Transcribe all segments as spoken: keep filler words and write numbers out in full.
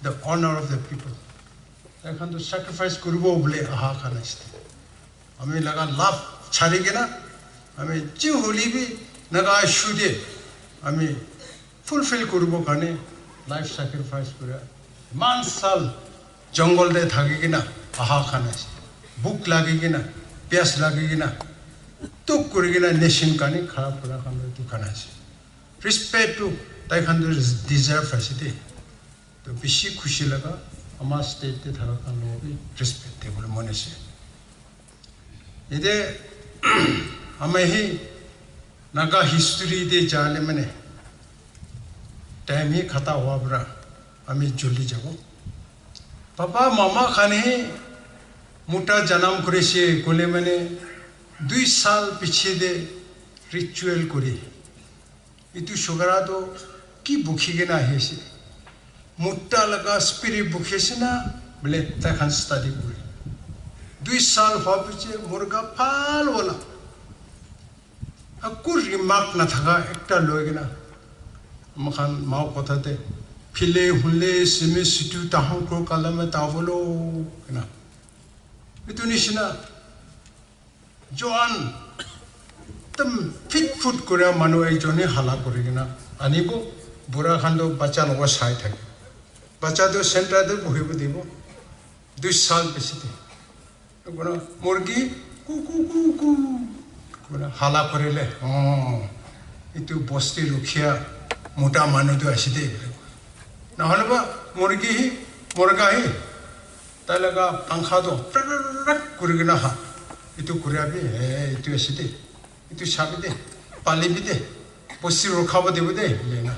the honor of the people. Tai khan tu sacrifice kuribo bole aha khan ase. Ami laga love chari kena, ami ji holi bi naga issue de, ami fulfill kuribo karne life sacrifice kura. Iman sal jungle de thaki kena aha khan ase. Bhuk lagi kena, pyas lagi kena, tuk kuri kena nation karne khara kura khan tu khan ase. Respect tu tai khan tu deserve ase de. To bishi khushi laga ama state te thaka khan logo bi respect de bole mon ase. Ite ami hi Naga history te jale mane time hi khata hua para ami joldi jabo. Papa mama khan hi muta janam kurise kule mane dui sal piche de ritual kuri. Itu shukara tu ki bukhi kena ahi ase? Mutta laga spirit bukhi ase na? Bole tai khan study kuri. Dui sal hua piche murga phal wala. Aku remark na thaka ekta loi kena. Ama khan mau kotha te phile hunle simi situ tahang ko kalame tavolo kena. Itu nishina Joan, ekdam fit foot kuria manu ekjone hala kuri kena anibo, bura khan toh bacha logo sai thake. Bacha toh center te bohibo dibo, dui sal piche te. Koina murgi ku ku ku ku koina hala kurile, oh, itu bosti rukhia mota manu tu ase de. Nahole ba murgi hi, murga hi, tai laga pankha toh prak prak prak kuri kena ha. Itu kuria bi, eh, itu ase de. Itu sabi de. Pali bi de. Bosti rukha bo dibo de, lena.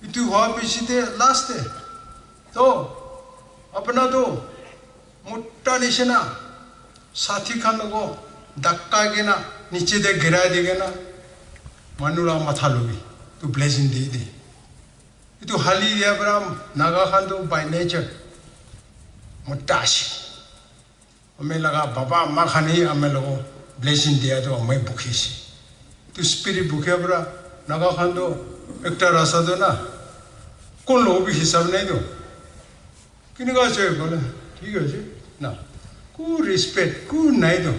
Itu hua piche de last de. To, apna to, mutta nishina, sathi khan logo, dakka kena, niche de girai de kena, manu la matha lobi, tu blessing de de. Itu hali dia para Naga khan tu by nature, mutta ase. Ami laga baba ma khan hi ami logo blessing dia tu ami bukhi ase. Tu spirit bukhia para Naga khan tu ekta rasta tu na, kon logo bi hisab nai tu. Kineka ase kole, thik ase na. Ku respect, ku nai tu.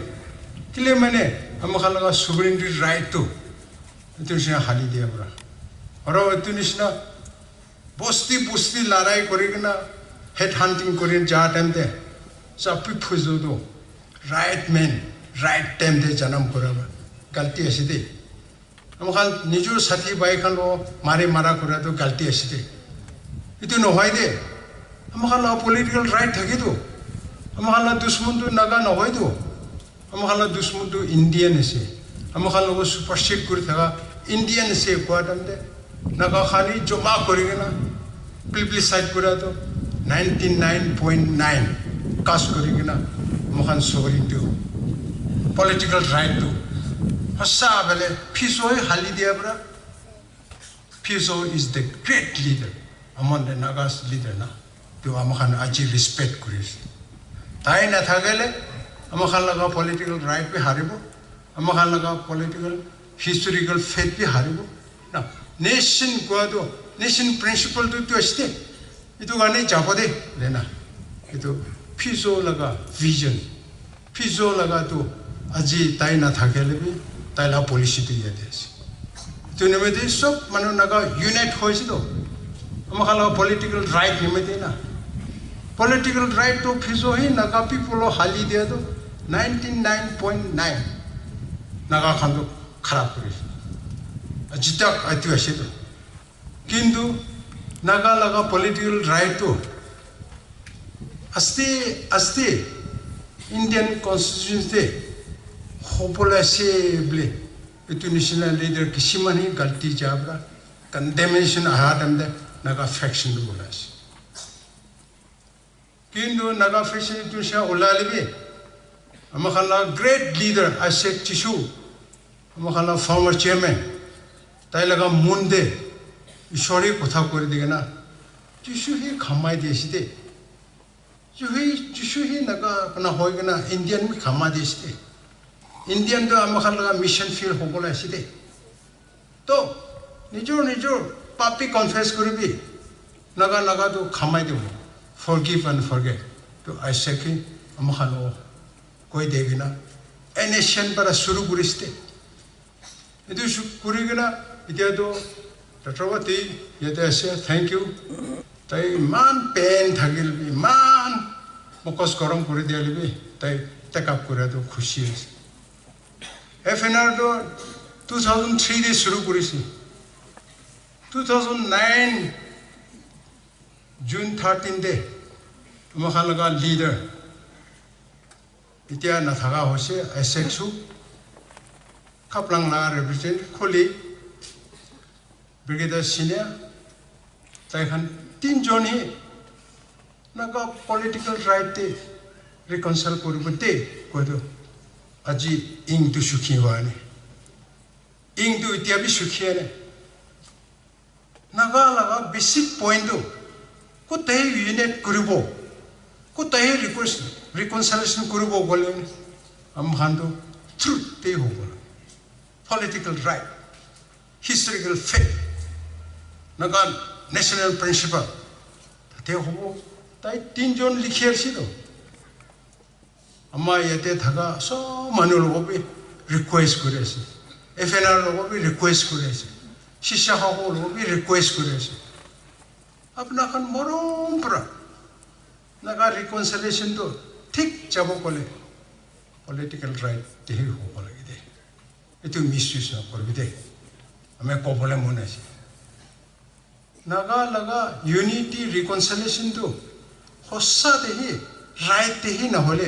Kile mane, ami khan laga sovereignty right tu. Itu nishina hali dia para. Aro itu nishina bosti bosti larai kuri kena head hunting kuri ja time te, sabi phuzu tu right man, right time te janam kura galti ase de. Ami khan nijor sathi bhai khan lo mari mara kura tu galti ase de. Itu nohoi de. Ami khan la political right thaki tu. Ami khan la dushman tu Naga nohoi tu. Ami khan la dushman tu Indian ase. Ami khan logo supersede kuri thaka Indian ase kua time te Naga khan hi joma kuri kena plebiscite kura tu ninety nine point nine cast kuri kena ami khan sovereign tu political right tu hosa bele Phizo hi hali dia para. Phizo is the great leader among the Nagas leader na. Tu ami khan aji respect kuri ase. Tai na thakele ami khan laga political right bi haribo. Ami khan laga political historical faith bi haribo. Na, nation kua tu, nation principle tu, tu ase de. Itu karne jabo de, lena. Itu Phizo laga vision. Phizo laga tu aji tai na thakele bi tai la policy tu yate ase. Itu nimite sob manu Naga unite hoise to. Ami khan la political right nimite na. Political right to Phizo hi Naga people lo hali dia to ninety nine point nine Naga khan to kharab kuri ase. Aji tak itu ase to. Kintu Naga laga political right tu aste aste Indian constitution te hobole ase bole itu nishina leader kisiman hi galti ja para condemnation aha time te Naga faction tu bola ase. Kintu Naga faction itu sha ulale bi, ami khan la great leader Isaac Chisu, ami khan la former chairman, tai laga mon te Ishwar hi kotha kuri di kena, Jisu hi khamai di ase de. Jisu hi, Jisu hi Naga apna hoi kena Indian bi khamai di ase de. Indian tu ami khan laga mission field hobole ase de. To, nijor, nijor papi confess kuribi. Naga Naga tu khamai dibo, forgive and forget. Tu Isaac hi amakhan o koi de kena, N S C N para shuru kuriste. Etu shu-, kuri kena, etia tu Ratrawati yate ase, thank you. Tai iman pain thakile bi, iman mokos gorom kuri dile bi, tai take up kura tu khushi ase. F N R tu two thousand three de shuru kurise. Two thousand nine June thirteen de, amakhan laga leader, etia nathaka hoise, Isaac Suk, Khaplang laga representative Kholi, Brigadier Senior, tai khan tinjon hi Naga political right te reconcile kuribo de koi tu aji ing tu sukhi hua ne. Ing tu etia bi sukhi ne. Naga laga basic point tu kotai unite kuribo, kotai request, reconciliation kuribo kole amakhan tu truth te hobo. Political right, historical faith, Naga national principle. Tate hobo, tai tinjon likhi ase to. Ama yate thaka sob manu logo bi request kuri ase. F N R logo bi request kuri ase. Shisha hako logo bi request kuri ase. Apna khan morom para Naga reconciliation to thik jabo kole political right te hi hobo lage de. Etu misuse na koribi de. Ami kobole mon ase. Naga laga unity reconciliation tu hosa te hi, right te hi na hole,